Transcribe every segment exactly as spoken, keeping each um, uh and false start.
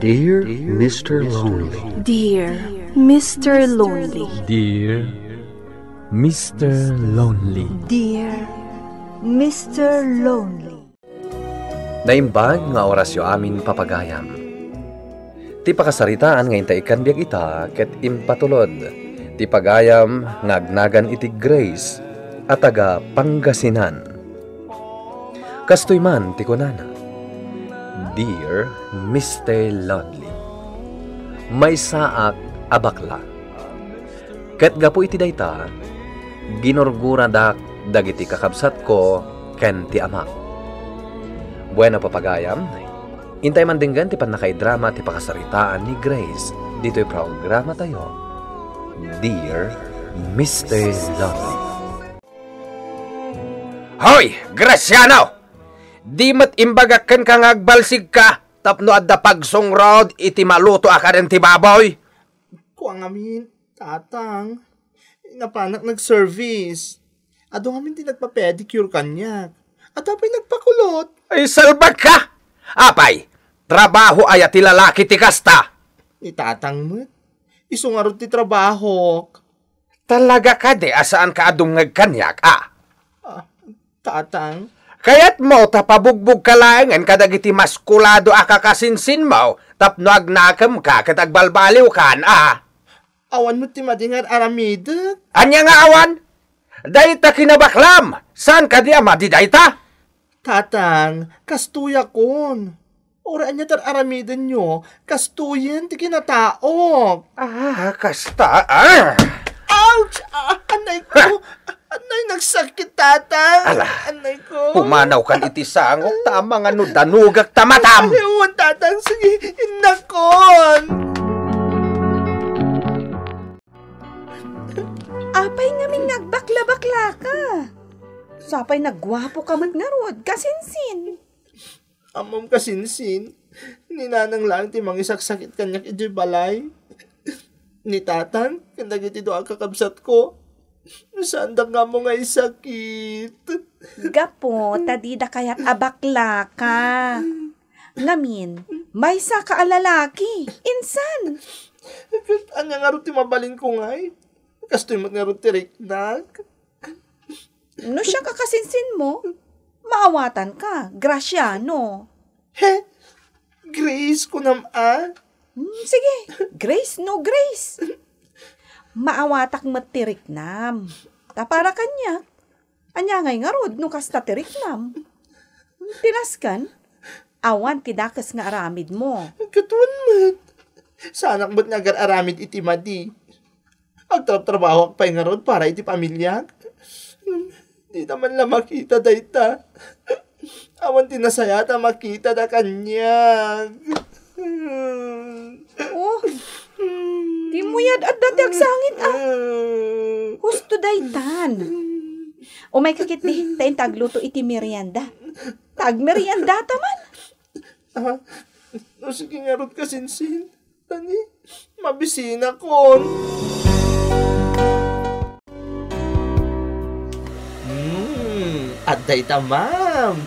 Dear Mister Lonely. Dear Mister Lonely. Dear Mister Lonely. Dear Mister Lonely. Naimbag nga orasyo amin, papagayam. Ti pakasaritaan nga inta ikkan biag ita ket impatulod ti pagayam nga agnagan iti Grace a taga Pangasinan. Kastoy man ti kunana, "Dear Mister Lonely, maysaak a bakla. Ket gapu iti dayta, ginurguradak dagiti kakabsatko ken ti amak." Bueno, papagayam, intay man denggen ti pannakaidrama ti pakasaritaan ni Grace ditoy programatayo, Dear Mister Lonely. Hoy, Graciano! Di met imbagak kenka nga agbalsigka tapno adda pagsungrod iti maluto a kaden ti baboy? Kua ngamin, Tatang. Napanak nag-service. Adu ngamin ti nagpa-pedicure kaniak. Adda pay nagpakulot. Ay, salbag ka! Apay, trabaho aya ti lalaki ti kasta? Ni Tatang met. Isu ngarud ti trabahok. Talaga kadi a saanka a dumngeg kaniak, a? Ah, Tatang? Kayatmo ta pabugbogka laengen kadagiti maskulado a kakasinsinmo tapno agnakemka ket agbalbaliwkan, a? Awan met ti madi nga ar-aramidek. Ania nga awan? Dayta kinabaklam! Saan kadi a madi dayta? Tatang, kastoyakon. Uray ania ti ar-aramidenyo, kastoyen ti kinataok. Ah, kasta, ah! Ouch! Ah, anay ko! Anay, nagsakit, Tatang! Ala, anay ko! Pumanawkan iti sangok, ta amangan no danugak ta matam! Ay, awan, Tatang. Sige, innakon! Apay ngamin nga agbaklabakla ka? Sapay nagguapo ka met ngarud, kasinsin. Ammom, kasinsin, ni Nanang laeng ti mangisaksakit kaniak idiay balay. Ni Tatang ken dagiti dua a kakabsatko, saandak nga ammo nga isakit. Gapu ta dida kayat a bakla ka. Ngamin, maysa ka a lalaki. Insan? Ket ania ngarud ti mabalinko ngay? Kastoy met ngarud ti riknak. No siak a kasinsinmo, maawatanka, Graciano. He? Grace, kunam a? Hmm, sige, Grace no Grace. Maawatak met ti riknam. Ta para kaniak, ania ngay ngarud no kasta ti riknam? Ti nasken, awan ti dakes nga aramidmo. Ket wen met. Saanak met nga agar-aramid iti madi. Agtrabtrabahoak pay ngarud para iti pamiliak. Dita man la makita dayta. Awan ti nasayaat a makitada kaniak. Oh, ti muyad adda ti agsangit, a. Husto daytan. Umayka ketdi, ta inta agluto iti merienda. Ta agmeriendata man. Ah, no, sige ngarud, kasinsin. Tani, mabisinakon. Hmm, adda ita, ma'am.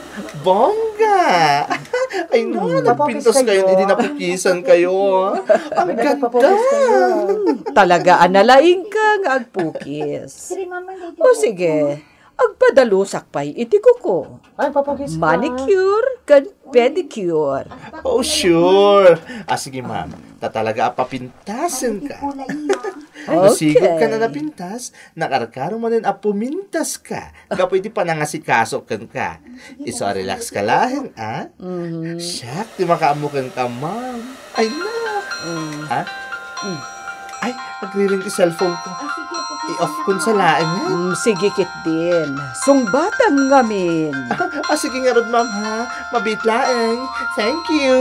Bongga! Ay, no, hmm, nagpintas kayo, hindi napukisan kayo, ah. Ang ganda! Talaga a nalaingka nga agpukis. O sige, agpadalusak pay iti kuko. Ay, papukis ka. Manicure ken pedicure. Oh, sure. Ah, sige, ma'am. Ta talaga a papintasen ka. Nasigog ka na napintas, nakarkaro manen a pumintas ka. Gapu iti panangasikaso kenka. Isu a relax ka laeng, a? Mhm. Siak ti makaammo kenka, ma'am. Ay, na. Mm. Ha? Mm. Ay, nagriring ti cellphone ko. I-off kon sa laeng, ha? Mm, sige ketdin. Sungbatam ngamin. Ah, sige ngarud, ma'am, ha? Mabiit laeng. Thank you.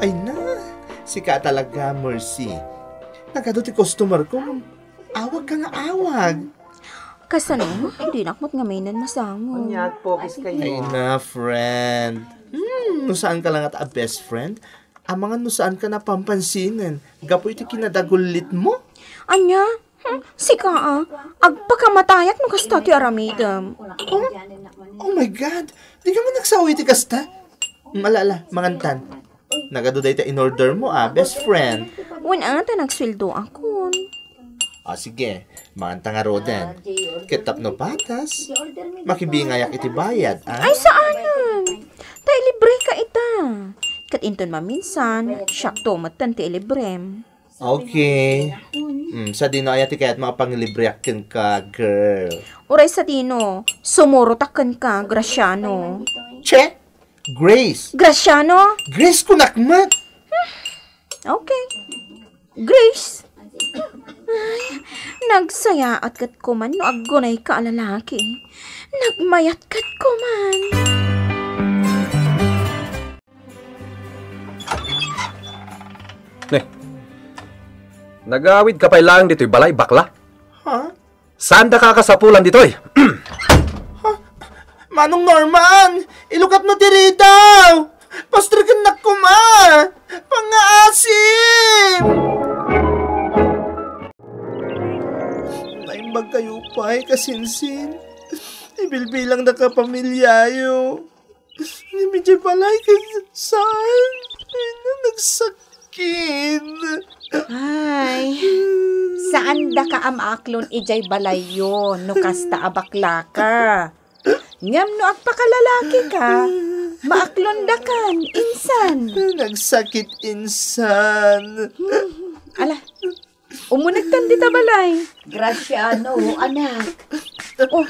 Ay na, sika talaga, Mercy. Nagadu ti customer ko. Awag ka nga awag. Kasano? Dinak met ngaminen masango. Unya, agpukis kayo. Ay na, friend. Hmm, no saan ka lang at a best friend? Amangan no saan ka napampansinan. Gapu iti kinadagullit mo? Anya? Sika, ah, agpakamatayak no kasta ti aramidem. Oh? Oh my God! Di ka man nagsawi ti kasta? Malala, mangantan. Nagadu dayta in-order mo, ah, best friend. Wen, ata nagsueldo akon. Ah, sige. Manganta ngaruden. Ket tapno patas, makibingayak iti bayad, ah? Ay, saanen. Ta ilibre ka ita. Ket inton maminsan, siakto metten ti ilibrem. Okay. Mm, sadino aya ti kayatmo a pangilibreak kenka, girl? Uray sadino, sumurotak kenka, Graciano. Che? Grace? Graciano? Grace kunak met. Okay. Grace? Ay, nagsayaat ket kuman no aggunay ka a lalaki. Nagmayat ket kuman. Ne. Nagawid ka pay laeng ditoy balay, bakla? Ha? Saandaka a kasapulan ditoy? Ha? Manong Norman, ilukatmo ti ritaw! Pastrikennak koma! Pangngaasim! Naimbag kayo pay, kasinsin. Ibilbilangda ka pamilyayo. Ngem idiay balay ket saan? Ay, nagsakit. Ay, saandaka a maaklon idiay balayyo no kasta a bakla ka. Ngem no agpakalalaki ka, maaklondakan, insan. Nagsakit, insan. Ala, Umunegtan dita balay. Graciano, anak. Oh,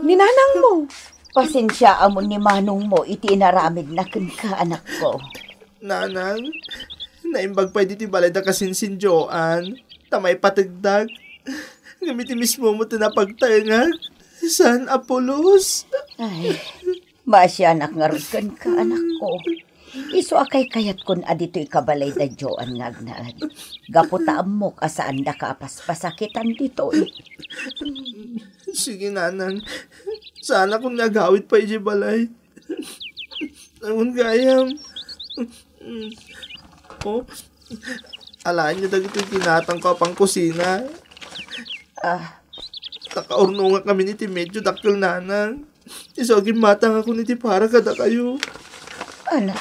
ni nanang mo. Pasensiaam ni manong mo iti inaramidna kenka, anakko. Nanang, naimbag pay ditoy balay da kasinsin Joan, ta maipategdak. Ngem iti mismo met ti napagtaengak, saan a pulos. Ay, maasianak ngarud kenka, anakko. Isu a kaykayatkon a ditoy ka balay da Joan nga agnaed. Gapu ta ammok a saandaka a paspasakitan ditoy. Sige, nanang. Saanakon nga agawid pay idiay balay. Awan gayam. Oh, alaenyo dagitoy ginatangko a pangkusina. Ah. Nakaurnongak ngamin iti medio dakkel, nanang. Isu a gimmatangakon iti para kadakayo. Ala.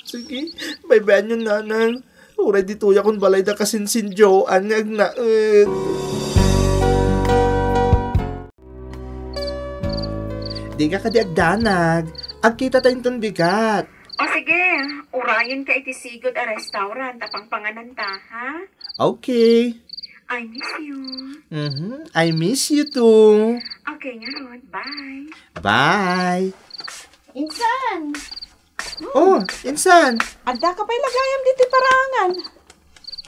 Sige, baybayanyon, nanang. Uray ditoyakon balay da kasinsin Joan nga agnaed. Dika kadi agdanag. Agkitata inton bigat. O sige, urayenka iti sigud a restaurant a pangpangananta, ha? Okay. I miss you. Mhm, I miss you too. Okay, ngarud. Bye. Bye. Insan! Oh, insan! Addaka pay la gayam ditoy paraangan.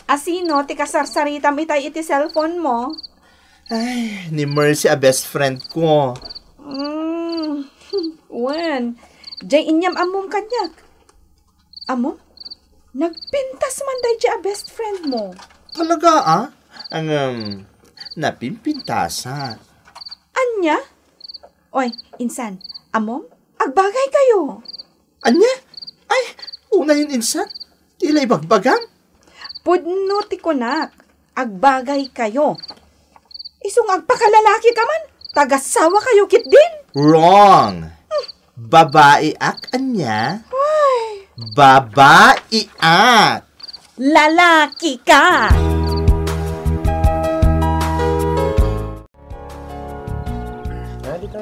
Asino ti kasarsaritam itay iti cellphone mo? Ay, ni Mercy a best friend ko. Mm, wen, jay inyam-ammom kaniak. Ammom? Nagpintas man dayjay a best friend mo. Talaga, ah? Ang, um, napimpintasan. Ania? Oy, insan, ammom? Agbagay kayo. Ania? Ay, unayen, insan. Ti la ibagbagam? Pudno ti kunak, agbagay kayo. Isu nga agpakalalaki ka man, tagassawa kayo ketdin. Wrong. Babaiak, ania? Ay. Babaiak. Lalaki ka.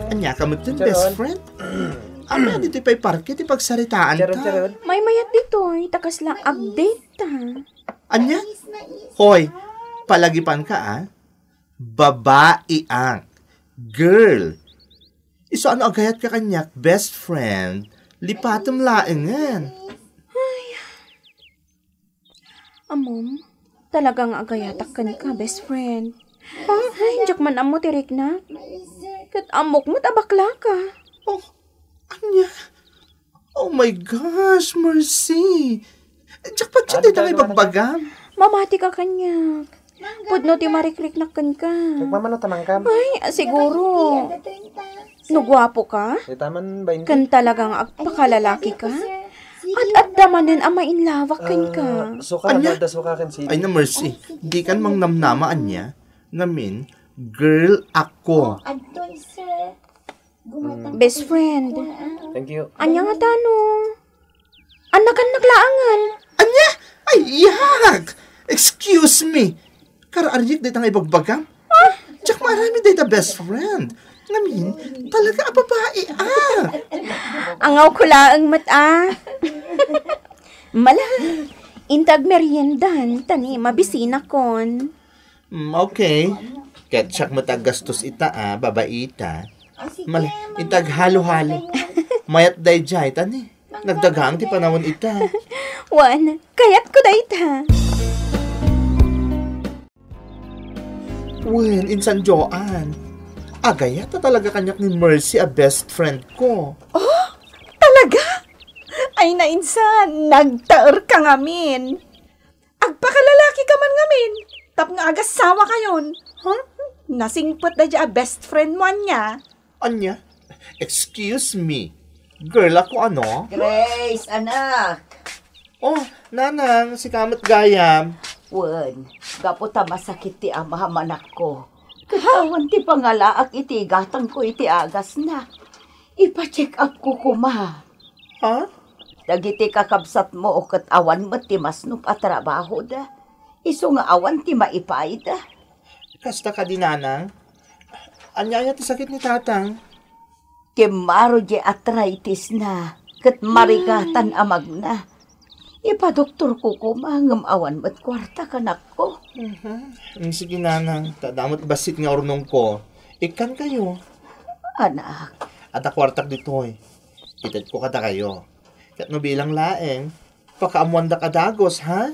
Ania ka met, best friend? Ania ditoy pay parke ti pagsaritaanta? Maymayat ditoy, ta kasla update ta. Ania? Hoy, palagipan ka, ah. Babaiak. Girl. Isu a no agayat ka kaniak, best friend, lipatem laengen. Ay. Ammom, talaga nga agayatak kenka, best friend. Ay, diak man ammo ti riknak. Ket ammok met a bakla ka. Oh, ania? Oh my gosh, Mercy! Diak patien dayta nga ibagbagam. Mamati ka kaniak. Pudno ti marikriknak kenka. Nagmamano ta manggam. Ay, siguro. No guapo ka? Ita man, bainte. Ken talaga nga agpakalalaki ka? Ad-adda manen a mainlawak kenka. Ah, suka, Ania? Ada suka ken sili. Ay na, Mercy. Di kan mangnamnama ania. Ngamin, girl ako. Oh, adtoy, sir. Gumatang Best ka friend. Thank you. Ania nga tano? Annakan naglaangan. Ania? Ay, yak! Excuse me. Karaariek dayta nga ibagbagam? Ah? Diak maaramid dayta best friend. Ngamin, talaga a babae, ah. Angaw ko laeng met, ah. Mala, inta agmeriendan, tani, mabisinakon. Mm, okay. Ket siak met aggastos ita, ah, babaita. Mala, inta aghalo-halo. Mayat daydiay, tani. Nagdagang ti panawen ita. Wen, kayatko dayta. Wen, insan Joan. Agayat ta talaga kaniak ni Mercy a best friend ko. Oh, talaga? Ay na, insan, nagtaer ka ngamin. Agpakalalaki ka man ngamin, tapno agassawa kayon. Huh? Nasingpet daydiay a best friend mo ania? Ania? Excuse me. Girl ako, ano? Grace, anak. Oh, nanang, sika met gayam. Wen, gapu ta masakit ti ama, manakko. Ket awan ti pangalaak iti gatangko iti agasna. Ipa-check up ko koma. Ha? Dagiti kakabsatmo ket awan met ti masnop a trabahoda. Isu nga awan ti maipayda. Kasta kadi, nanang? Ania aya ti sakit ni tatang? Kimmaro diay arthritis-na, ket marigatan a magna. Ipadoktorko koma ngem awan met kuarta, kanakko. Mhm. Mm, sige, nanang, ta adda met bassit nga urnongko. Ikkankayo. Anak. Adda kuartak ditoy. Itedko kadakayo. Ket no bilang laeng, pakaammoandak a dagus, ha?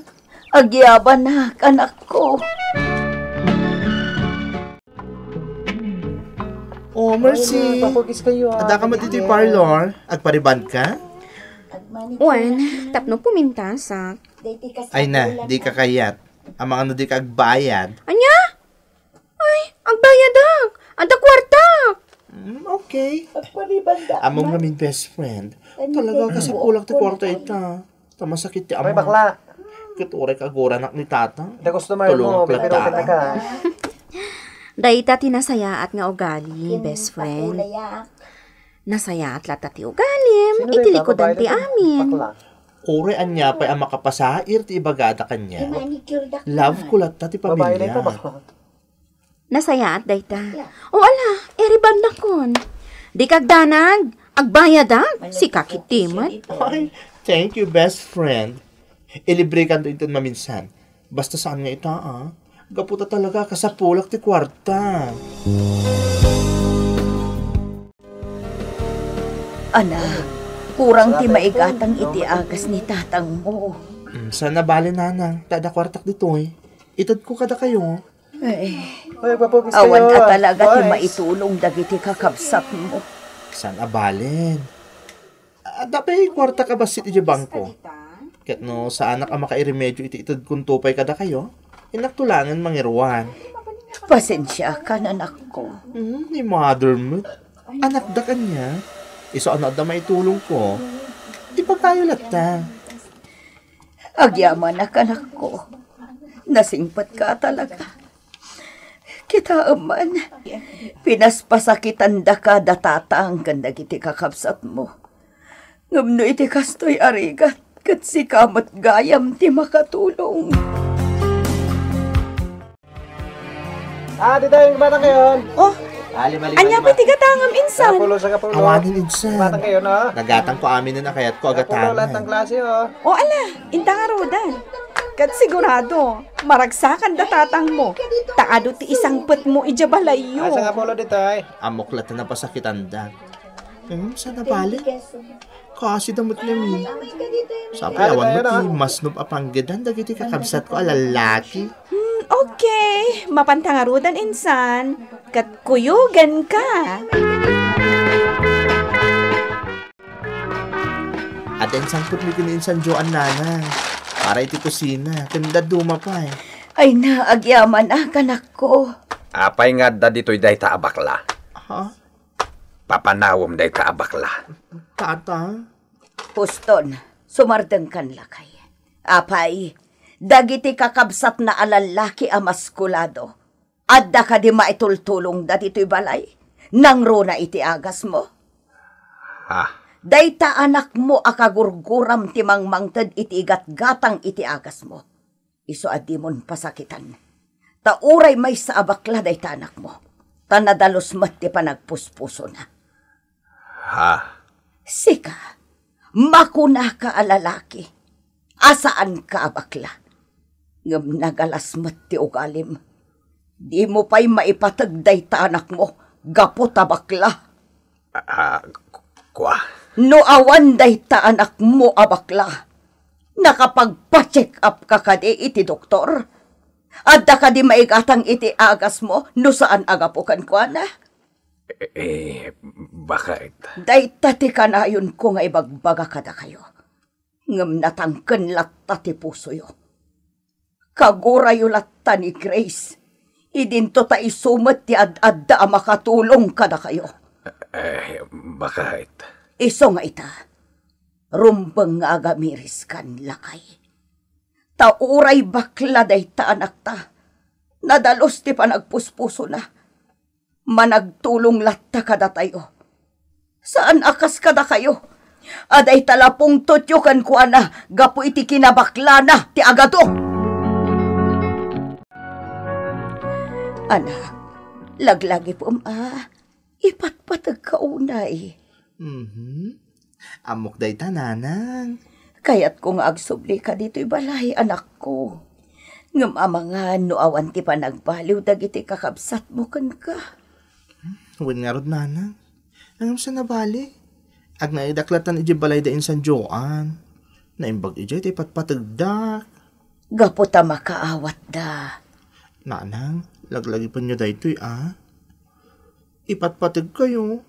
Agyabanak, anakko. Oh, Mercy. Ay, papugis kayo, ah. Adda ka met ditoy parlor? Agpa-rebond ka? Wen, tapno pumintasak. Ay na, dika kayat. Amangan no dika agbayad. Ania? Ay, agbayadak. Adda kuartak. Mm, okay. Agpa-rebond ka. Ammom ngamin, best friend. Talaga, kasapulak ti kuarta ita. Ta masakit ti ammo. Ay, bakla. Ket uray kaguranak ni tatang. Tulongak latta. Dayta ti nasayaat nga ugali, best friend. Nasayaat latta ti ugalim iti likudan ti amin. Uray ania pay a makapasair ti ibagada kaniak. Love ko latta ti pamiliak. Nasayaat dayta. O ala, rebondakon. Dika agdanag, agbayadak, sika ketdi met. Ay, thank you, best friend. Ilibrekanto inton maminsan. Basta saan nga ita, ah. Gapu ta talaga, kasapulak ti kuarta. Anak, kurang ti maigatang iti agas ni tatangmo. Mm, saan a bale, nanang, ta adda kuartak ditoy. Itedko kadakayo. Eh, awan a talaga ti maitulong dagiti kakabsatmo. Saan a balen? Adda pay kuartak a bassit idiay bangko. Ket no saanak a makairemedio iti itedkonto pay kadakayo, innakto laengen mangiruar. Pasensiakan, anakko. Hmm, ni mother met. Anakdak ania? Isu a no adda maitulongko, ipagayo latta. Agyamanak, anakko. Nasingpetka talaga. Kitaem man, pinaspasakitandaka da tatang ken dagiti kakabsatmo. Ngem no iti kastoy a rigat, ket sika met gayam ti makatulong. Ah, dita yung batang kayon. Oh, ania pay ti gatangam, insan? Sangkapulo, sangkapulo. Awanen, insan. Batang kayon, ah. Nagatangko aminen a kayatko a gatangan. Sangkapulo lahat ng klase, oh. O ala, inta ngaruden. Ket sigurado, maragsakan da tatangmo, ta adu ti isangpetmo idiay balayyo. Ah, sangkapulo dita, eh. Ammok latta napasakitandak. Hmm, saan a bale? Kaasi da met ngamin. Sapay awan met ti masnop a panggedan dagiti kakabsatko a lallaki. Hmm, okay. Mapanta ngaruden, insan. Ket kuyoganka. Adda insangpetmi ken ni insan Joan, nanang. Para iti kusina, ken dadduma pay. Ay na, agyamanak, anakko. Apay nga adda ditoy dayta a bakla? Ha? Papanawem dayta a bakla. Tata? Houston, Sumardengkan, lakay. Apay, dagiti kakabsatna a lallaki a maskulado, adda kadi maitultulongda ditoy balay? Nangruna iti agasmo? Ha? Dayta anakmo a kagurguram ti mangmangted iti igatgatang iti agasmo. Isu a dimon pasakitan. Ta uray maysa a bakla dayta anakmo, ta nadalus met ti panagpuspusona. Ha? Sika, makunaka a lalaki, a saanka a bakla. Ngem nagalas met ti ugalim. Dimo pay maipateg dayta anakmo gapu ta bakla. Ah, ku-, kua? No awan dayta anakmo a bakla, nakapagpa-check up ka kadi iti doktor? Adda kadi maigatang iti agasmo no saan a gapu kenkuana? Eh, eh, bakit? Dayta ti kanayonko nga ibagbaga kadakayo. Ngem natangken latta ti pusoyo. Kagurayo latta ni Grace. Idinto ta isu met ti ad-adda a makatulong kadakayo. Eh, bakit? Isu nga ita, rumbeng nga agamiriskan, lakay. Ta uray bakla dayta anakta, nadalus ti panagpuspusona. Managtulong latta kadatayo. Saan a kas kadakayo, a dayta la pungtotyo kenkuana gapu iti kinabaklana ti agado. Anak, laglagipem a, ipatpategka unay. Mhm. Ammok dayta, nanang. Kayatko nga agsublika ditoy balay, anakko. Ngem amangan no awan ti panagbaliw dagiti kakabsatmo kenka. Wen ngarud, nanang. Ngem saan a bale? Agnaedak latta idiay balay da insan Joan. Naimbag idiay ta ipatpategdak. Gapu ta makaawatda. Nanang, laglagipenyo daytoy, a. Ipatpategkayo.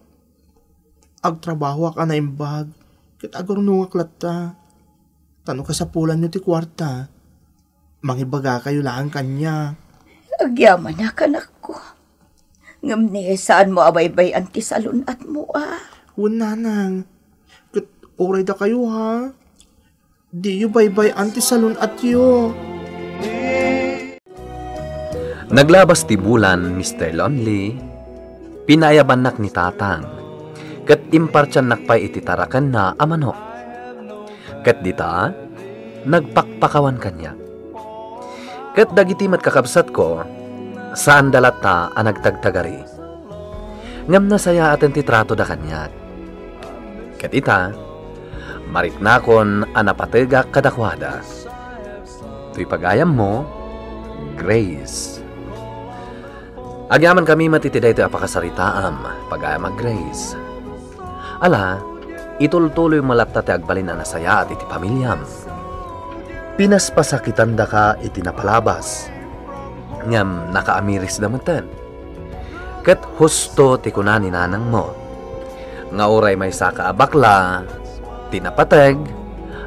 Agtrabahoak a naimbag, ket agurnongak latta. Ta no kasapulanyo ti kuarta, mangibagakayo laeng kaniak. Agyamanak, anakko. Ngem ne, saanmo a baybay-an ti salun-atmo, a? Wen, nanang. Ket uray dakayo, ha? Diyo baybay-an ti salun-atyo. Naglabas ti bulan, Mister Lonely, pinaayabannak ni Tatang, ket impartiannak pay iti tarakenna a manok. Ket dita, nagpakpakawan kaniak. Ket dagiti met kakabsatko, saanda latta a nagtagtagari. Ngem nasayaaten ti tratoda kaniak. Ket ita, mariknakon a napategak kadakuada. Toy pagayammo, Grace. Agyamankami met iti daytoy a pakasaritaam, pagayam a Grace. Ala, itultuloymo latta ti agbalin a nasayaat iti pamiliam. Pinaspasakitandaka iti napalabas, ngem nakaamirisda metten. Ket husto ti kuna ni nanangmo, nga uray maysaka a bakla ti napateg,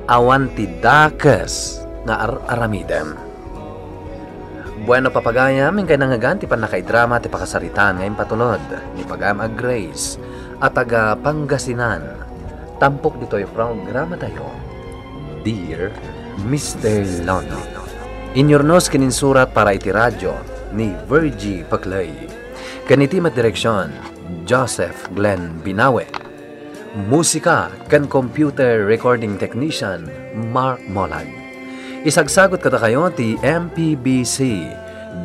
awan ti dakes nga ar-aramidem. Bueno, papagayam, inkay nangngegan ti pannakaidrama ti pakasaritaan nga impatulod ni pagayam a Grace a taga Pangasinan. Tampok ditoy programatayo, Dear Mister Lono. Inyurnos ken insurat para iti radyo ni Virgie Paclay. Ken iti met direksion, Joseph Glenn Binawe. Musika ken computer recording technician, Mark Molag. Isagsagut kadakayo ti M P B C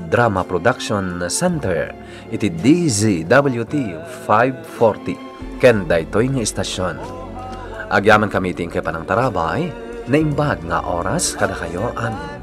Drama Production Center iti D Z W T five forty ken daytoy nga istasyon. Agyamankami iti inkay panangtarabay, naimbag nga oras kadakayo amin.